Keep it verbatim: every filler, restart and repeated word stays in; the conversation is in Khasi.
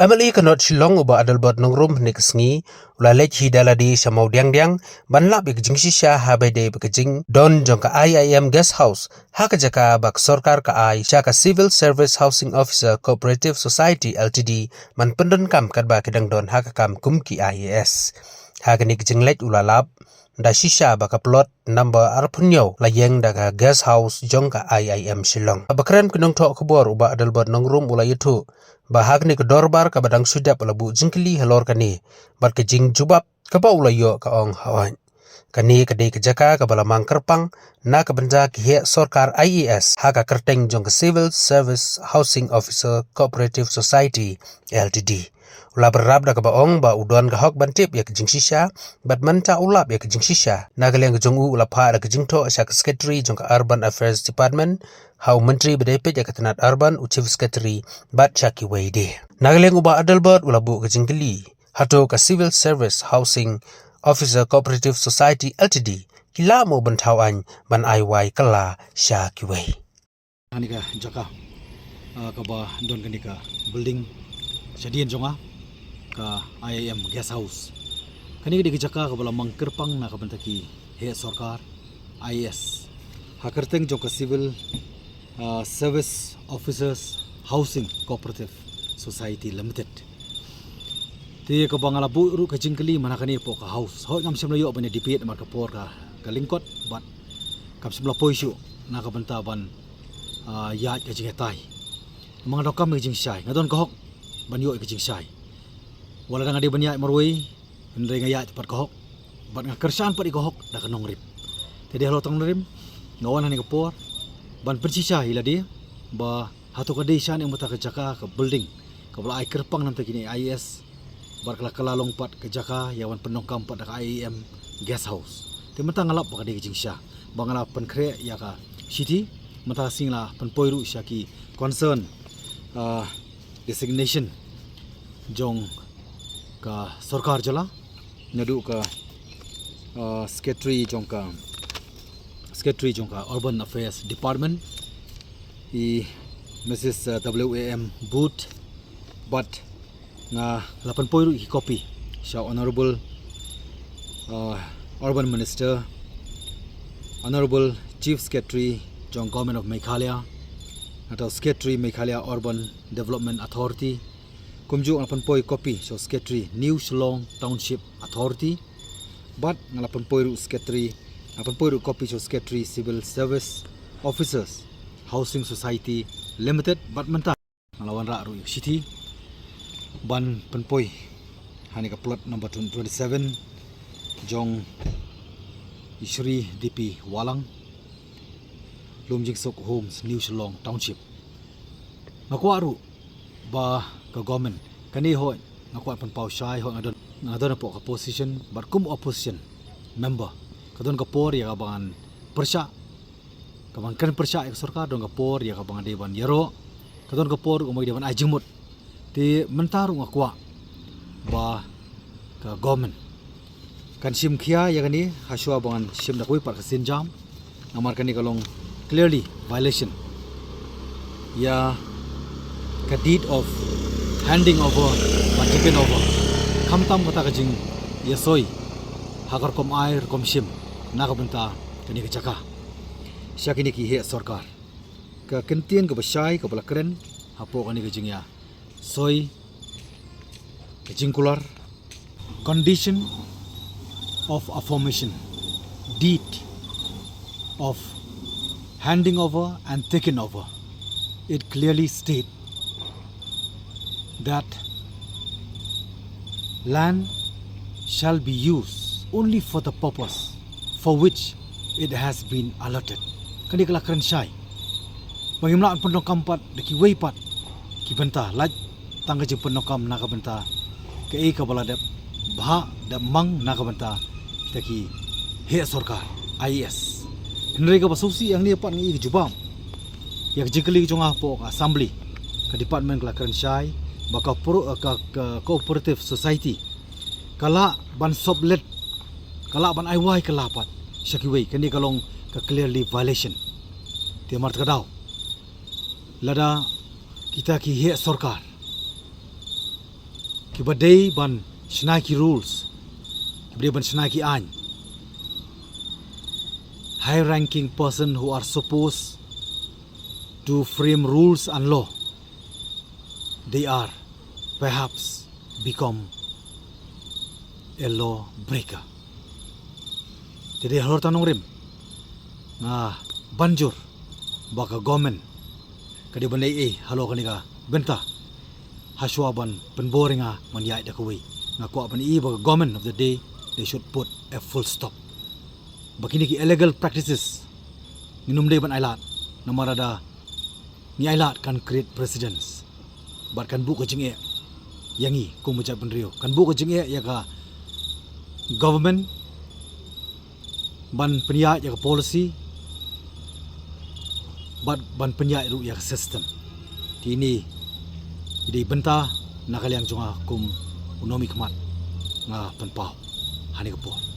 M L A ka North Shillong u Bah Adelbert Nongrum hynne ka sngi u la leit hi da lade sha Mawdiangdiang ban lap ïa ka jingshisha ha ba dei ba ka jingdon jong ka I I M Guest House ha ka jaka ba ka sorkar ka ai sha ka Civil Service Housing Officer Cooperative Society L T D ban pyndonkam katba ki dang don ha ka kam kum ki I A S. Ha kane ka jingleit u la lap da shisha ba ka plot number arphew hynñiew la ïeng da ka guest house jong ka I I M Shillong. Ba kren ki nongthoh khubor u Bah Adelbert Nongrum u la ïathuh ba ha kane ka dorbar kaba dang shu dep la buh jingkylli halor kane bad ka jingjubab kaba u la ïoh ka ong hawai. Kane ka dei ka jaka kaba la mang kyrpang na ka bynta ki heh sorkar I A S ha ka kyrteng jong ka Civil Service Housing Officer Cooperative Society L T D. U la bynrap da kaba ong ba u don ka hok ban tip ïa ka jingshisha bad mynta u lap ïa ka jingshisha. Na ka liang ka jong u u la phah da ka jingthoh sha ka Secretary jong ka Urban Affairs Department, ha u Myntri ba dei peit ïa ka tnat Urban, u Chief Secretary bad sha kiwei de. Na ka liang u Bah Adelbert u la buh ka jingkylli, hato ka Civil Service Housing Officer Cooperative Society L T D ki lah mo ban thaw aiñ ban ai wai kylla sha kiwei? Kane ka jaka, ah, kaba don kane ka building shadien jong nga, ka I I M Guest House. Kane ka dei ka jaka kaba la mang kyrpang na ka bynta ki heh sorkar I A S ha ka kyrteng jong ka Civil, ah, Service Officers Housing Cooperative Society Limited. Te kaba nga la buh ruh ka jingkylli mynta kane hapoh ka house. Hooid ngam shym la ïoh ban ïa debate namar ka por ka, ka lyngkot bad kam shym la poi shuh na ka bynta ban, ah, ïaid ka jingïatai. Namar nga donkam ka jingshai, nga don ka hok ban ïoh ka jingshai. Wat la dang nga dei ban ïaid marwei, hynrei nga ïaid pat ka hok bad nga kyrshan pat ïa ka hok da ka nongrim. Te dei halor tang nongrim nga wan ha kane ka por ban pynshisha ïa lade ba hato ka dei shane mynta ka jaka, ka building kaba la ai kyrpang na ka bynta kine I A S bad ka la kylla long pat ka jaka ïa ban pyndonkam pat da ka I I M Guest House. Te mynta nga lap ba ka dei ka jingshisha ba nga la pynkhreh ïa ka shithi. Mynta ka sngi la pynpoi ruh sha ki concern, ah, designation jong ka sorkar jylla, naduh ka, ah, Secretary jong ka, Secretary jong ka Urban Affairs Department, i Missus, ah, W A M Booth, bad nga la pynpoi ruh ki copy sha Honorable, ah, Urban Minister, Honorable Chief Secretary jong Government of Meghalaya, nangta Secretary Meghalaya Urban Development Authority, kumjuh nga la pynpoi copy sha Secretary New Shillong Township Authority, bad nga la pynpoi ruh Secretary, nga la pynpoi ruh copy sha Secretary Civil Service Officers Housing Society Limited, bad mynta nga la wanrah ruh ïa ka shithi ban pynpoi ha kane ka plot number twenty-seven jong i Shri D P Wahlang, Lum Jingsuk Homes, New Shillong Township. Nga kwah ruh ba ka government, kane hooid nga kwah pynpaw shai, hooid nga don, nga don hapoh ka position bad kum opposition member, ka don ka por ïa ka ban pyrshah, ka ban kren pyrshah ïa ka sorkar, don ka por ïa ka ban dei ban ïaroh, ka don ka por ruh ka ban dei ban ai jingmut. Te mynta ruh nga kwah ba ka government kan shim khia ïa kane ha shuwa ba ngan shim da kawei pat ka sienjam, namar kane ka long clearly violation ïa ka deed of handing over bad taken over, khamtam kata ka jingïasoi ha ka rukom ai rukom shim na ka bynta kane ka jaka sha kine ki heh sorkar. Ka kyntien kaba shai kaba la kren hapoh kane ka jingïasoi, ka jingkular, condition of affirmation, deed of handing over and taken over, it clearly state that land shall be used only for the purpose for which it has been allotted. Kane ka la kren shai ba ngim lah pyndonkam pat da kiwei pat ki bynta, lait tang ka jingpyndonkam na ka bynta kaei kaba la dep bha dep mang na ka bynta kita ki heh sorkar, I A S. Hynrei kaba sngewsih hangne pat nga ïohi ka jubab ïa ka jingkylli ka jong nga hapoh ka assembly, ka department ka la kren shai ba ka pro-, ka, ka cooperative society ka lah ban sublet, ka lah ban ai wai kylla pat sha kiwei. Kane ka long ka clearly violation. Te mar ta ka daw, lada kita ki heh sorkar Kiba dei ban shna ki rules, kiba dei ban shna ki aiñ, high ranking person who are supposed to frame rules and law, they are perhaps become a law breaker. Te dei halor ta nongrim, nga ban jur ba ka government ka dei ban leh ei halor kane ka bynta, hashwa ban pynbor ïa nga ban ïaid da kawei. Nga kwah ban ïohi ba ka government of the day, they should put a full stop ba kine ki illegal practices ngin ym dei ban ailad, namar lada ngi ailad kan create precedence bad kan buh ka jingeh ïa ngi kum ka jaitbynriew, kan buh ka jingeh ïa ka government ban pynïaid ïa ka policy bad ban pynïaid ruh ïa ka system. Te ine i dei bynta na ka liang jong nga kum u nongmihkhmat, nga pynpaw ha kane ka por.